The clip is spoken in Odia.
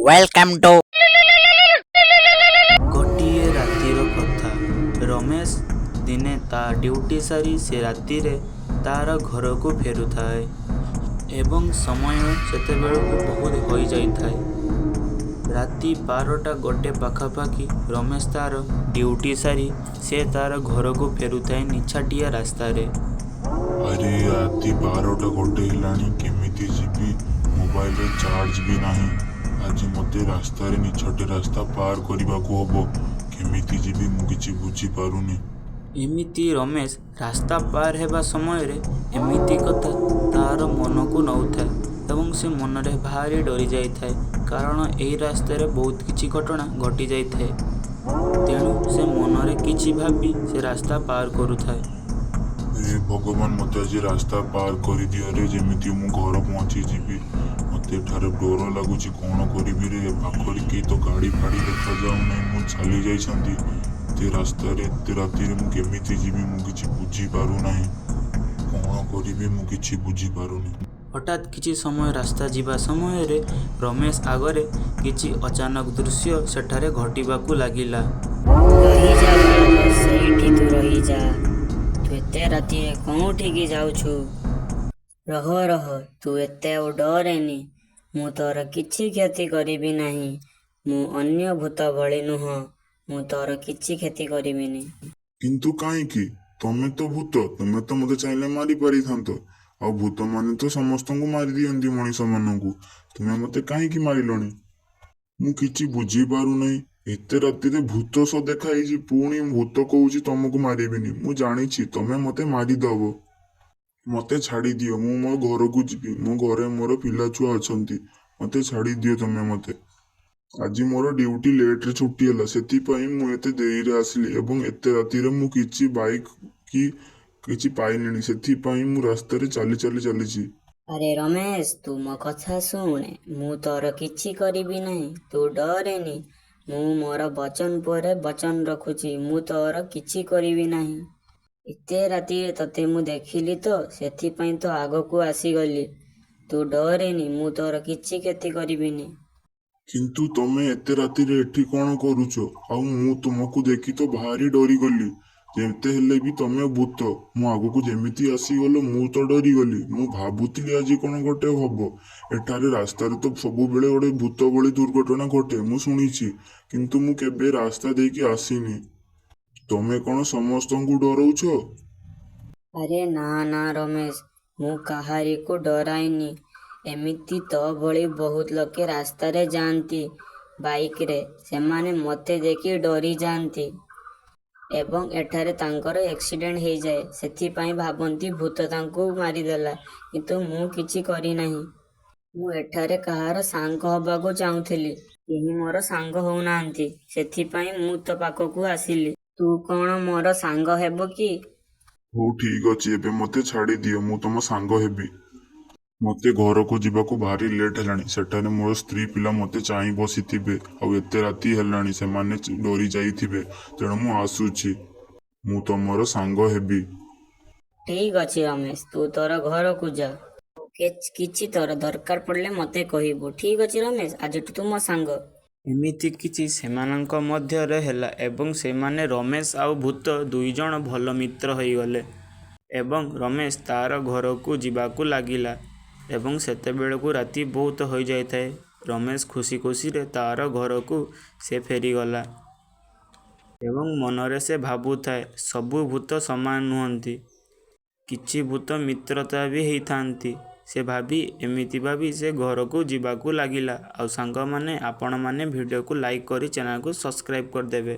Welcome to ଗୋଟିଏ ରାତିର କଥା। ରମେଶ ଦିନେ ତା ଡ୍ୟୁଟି ସାରି ସେ ରାତିରେ ତାର ଘରକୁ ଫେରୁଥାଏ ଏବଂ ସମୟ ସେତେବେଳକୁ ବହୁତ ହୋଇଯାଇଥାଏ। ରାତି 12ଟା 1 ପାଖାପାଖି ରମେଶ ତାର ଡ୍ୟୁଟି ସାରି ସେ ତାର ଘରକୁ ଫେରୁଥାଏ ନିଛାଟିଆ ରାସ୍ତାରେ। ଆରେ, ରାତି 12ଟା 1 ହେଲାଣି, କେମିତି ଯିବି? ମୋବାଇଲରେ ଚାର୍ଜ ବି ନାହିଁ। ଆଜି ମୋତେ ରାସ୍ତାରେ ନିଛାଟିଆ ରାସ୍ତା ପାର କରିବାକୁ ହବ। କେମିତି ଯିବି, ମୁଁ କିଛି ବୁଝିପାରୁନି। ଏମିତି ରମେଶ ରାସ୍ତା ପାର ହେବା ସମୟରେ ଏମିତି କଥା ତାର ମନକୁ ନଉଥାଏ ଏବଂ ସେ ମନରେ ଭାରି ଡରି ଯାଇଥାଏ, କାରଣ ଏହି ରାସ୍ତାରେ ବହୁତ କିଛି ଘଟଣା ଘଟିଯାଇଥାଏ। ତେଣୁ ସେ ମନରେ କିଛି ଭାବି ସେ ରାସ୍ତା ପାର କରୁଥାଏ। ହେ ଭଗବାନ, ମୋତେ ଆଜି ରାସ୍ତା ପାର କରିଦିଅରେ, ଯେମିତି ମୁଁ ଘର ପହଞ୍ଚିଯିବି। ମୋତେ ଏଠାରେ ଡର ଲାଗୁଛି, କ'ଣ କରିବି ରେ? ପାଖରେ କେହି ତ ଗାଡ଼ି ଫାଡ଼ି ଦେଖାଯାଉନାହିଁ, ମୁଁ ଚାଲି ଯାଇଛନ୍ତି। ଏତେ ରାସ୍ତାରେ ଏତେ ରାତିରେ ମୁଁ କେମିତି ଯିବି, ମୁଁ କିଛି ବୁଝିପାରୁନାହିଁ। କ'ଣ କରିବି, ମୁଁ କିଛି ବୁଝିପାରୁନି। ହଠାତ୍ କିଛି ସମୟ ରାସ୍ତା ଯିବା ସମୟରେ ରମେଶ ଆଗରେ କିଛି ଅଚାନକ ଦୃଶ୍ୟ ସେଠାରେ ଘଟିବାକୁ ଲାଗିଲା। ରହିଯା ବାଳକ, ସେଇଠି ତୁ ରହିଯା। ତୁ ଏତେ ରାତିରେ କୋଉଠିକି ଯାଉଛୁ? ରହ ରହ, ତୁ ଏତେ ଆଉ ଡରେନି। ମୁଁ ତୋର କିଛି କ୍ଷତି କରିବି ନାହିଁ। ମୁଁ ଅନ୍ୟ ଭୂତ ଭଳି ନୁହଁ। ମୁଁ ତୋର କିଛି କ୍ଷତି କରିବିନି। କିନ୍ତୁ କାହିଁକି? ତମେ ତ ଭୂତ, ତମେ ତ ମୋତେ ଚାହିଁଲେ ମାରି ପାରିଥାନ୍ତ। ଆଉ ଭୂତମାନେ ତ ସମସ୍ତଙ୍କୁ ମାରି ଦିଅନ୍ତି, ମଣିଷମାନଙ୍କୁ। ତୁମେ ମୋତେ କାହିଁକି ମାରିଲଣି? ମୁଁ କିଛି ବୁଝିପାରୁନାହିଁ। ଏତେ ରାତିରେ ଭୂତ ସହ ଦେଖା ହେଇଛି, ପୁଣି ଭୂତ କହୁଛି ତମକୁ ମାରିବିନି। ମୁଁ ଜାଣିଛି ତମେ ମୋତେ ମାରିଦବ। ମୋତେ ଛାଡ଼ିଦିଅ, ମୁଁ ମୋ ଘରକୁ ଯିବି। ମୋ ଘରେ ମୋର ପିଲା ଛୁଆ ଅଛନ୍ତି। ମୋତେ ଛାଡ଼ିଦିଅ ତମେ ମୋତେ। ଆଜି ମୋର ଡ୍ୟୁଟି ଲେଟ୍ରେ ଛୁଟି ହେଲା, ସେଥିପାଇଁ ମୁଁ ଏତେ ଦେରିରେ ଆସିଲି ଏବଂ ଏତେ ରାତିରେ ମୁଁ କିଛି ବାଇକ୍ କି କିଛି ପାଇଲିନି, ସେଥିପାଇଁ ମୁଁ ରାସ୍ତାରେ ଚାଲି ଚାଲି ଚାଲିଛି। ଆରେ ରମେଶ, ତୁ ମୋ କଥା ଶୁଣେ। ମୁଁ ତୋର କିଛି କରିବି ନାହିଁ। ତୁ ଡରେନି। ମୁଁ ମୋର ବଚନ ପରେ ବଚନ ରଖୁଛି। ମୁଁ ତୋର କିଛି କରିବି ନାହିଁ। ଏତେ ରାତିରେ ତତେ ମୁଁ ଦେଖିଲି ତ, ସେଥିପାଇଁ ତ ଆଗକୁ ଆସିଗଲି। ତୁ ଡରେନି, ମୁଁ ତୋର କିଛି କ୍ଷତି କରିବିନି। କିନ୍ତୁ ତମେ ଏତେ ରାତିରେ ଏଠି କ'ଣ କରୁଛ? ଆଉ ମୁଁ ତୁମକୁ ଦେଖି ତ ଭାରି ଡରିଗଲି। ଯେତେ ହେଲେ ବି ତମେ ଭୂତ। ମୋ ଆଗକୁ ଯେମିତି ଆସିଗଲ, ମୁଁ ତ ଡରିଗଲି। ମୁଁ ଭାବୁଥିଲି ଆଜି କ'ଣ ଗୋଟେ ହବ। ଏଠାରେ ରାସ୍ତାରେ ତ ସବୁବେଳେ ଗୋଟେ ଭୂତ ଭଳି ଦୁର୍ଘଟଣା ଘଟେ, ମୁଁ ଶୁଣିଛି, କିନ୍ତୁ ମୁଁ କେବେ ରାସ୍ତା ଦେଇକି ଆସିନି। ତମେ କ'ଣ ସମସ୍ତଙ୍କୁ ଡରଉଛ? ଆରେ ନା ନା ରମେଶ, ମୁଁ କାହାରିକୁ ଡରାଇନି। ଏମିତି ତୋ ଭଳି ବହୁତ ଲୋକେ ରାସ୍ତାରେ ଯାଆନ୍ତି ବାଇକରେ। ସେମାନେ ମୋତେ ଦେଖି ଡରିଯାଆନ୍ତି ଏବଂ ଏଠାରେ ତାଙ୍କର ଆକ୍ସିଡେଣ୍ଟ ହେଇଯାଏ। ସେଥିପାଇଁ ଭାବନ୍ତି ଭୂତ ତାଙ୍କୁ ମାରିଦେଲା। କିନ୍ତୁ ମୁଁ କିଛି କରିନାହିଁ। ମୁଁ ଏଠାରେ କାହାର ସାଙ୍ଗ ହବାକୁ ଚାହୁଁଥିଲି। କେହି ମୋର ସାଙ୍ଗ ହଉନାହାନ୍ତି। ସେଥିପାଇଁ ମୁଁ ତୋ ପାଖକୁ ଆସିଲି। ତୁ କ'ଣ ମୋର ସାଙ୍ଗ ହେବୁ କି? ହଉ, ଠିକ ଅଛି, ଏବେ ମୋତେ ଛାଡ଼ିଦିଅ, ମୁଁ ତମ ସାଙ୍ଗ ହେବି। ମୋତେ ଘରକୁ ଯିବାକୁ ଭାରି ଲେଟ୍ ହେଲାଣି। ସେଠାରେ ମୋର ସ୍ତ୍ରୀ ପିଲା ମୋତେ ଚାହିଁ ବସିଥିବେ, ଆଉ ଏତେ ରାତି ହେଲାଣି, ସେମାନେ ଡରି ଯାଇଥିବେ। ତେଣୁ ମୁଁ ଆସୁଛି, ମୁଁ ତମର ସାଙ୍ଗ ହେବି। ଠିକ ଅଛି ରମେଶ, ତୁ ତୋର ଘରକୁ ଯା। କିଛି ତୋର ଦରକାର ପଡ଼ିଲେ ମୋତେ କହିବୁ। ଠିକ ଅଛି ରମେଶ, ଆଜିଠୁ ତୁ ମୋ ସାଙ୍ଗ। ଏମିତି କିଛି ସେମାନଙ୍କ ମଧ୍ୟରେ ହେଲା ଏବଂ ସେମାନେ ରମେଶ ଆଉ ଭୂତ ଦୁଇଜଣ ଭଲ ମିତ୍ର ହୋଇଗଲେ ଏବଂ ରମେଶ ତାର ଘରକୁ ଯିବାକୁ ଲାଗିଲା ଏବଂ ସେତେବେଳକୁ ରାତି ବହୁତ ହୋଇଯାଇଥାଏ। ରମେଶ ଖୁସି ଖୁସିରେ ତାର ଘରକୁ ସେ ଫେରିଗଲା ଏବଂ ମନରେ ସେ ଭାବୁଥାଏ, ସବୁ ଭୂତ ସମାନ ନୁହନ୍ତି, କିଛି ଭୂତ ମିତ୍ରତା ବି ହେଇଥାନ୍ତି। ସେ ଭାବି, ଏମିତି ଭାବି ସେ ଘରକୁ ଯିବାକୁ ଲାଗିଲା। ଆଉ ସାଙ୍ଗମାନେ, ଆପଣମାନେ ଭିଡ଼ିଓକୁ ଲାଇକ୍ କରି ଚ୍ୟାନେଲକୁ ସବସ୍କ୍ରାଇବ୍ କରିଦେବେ।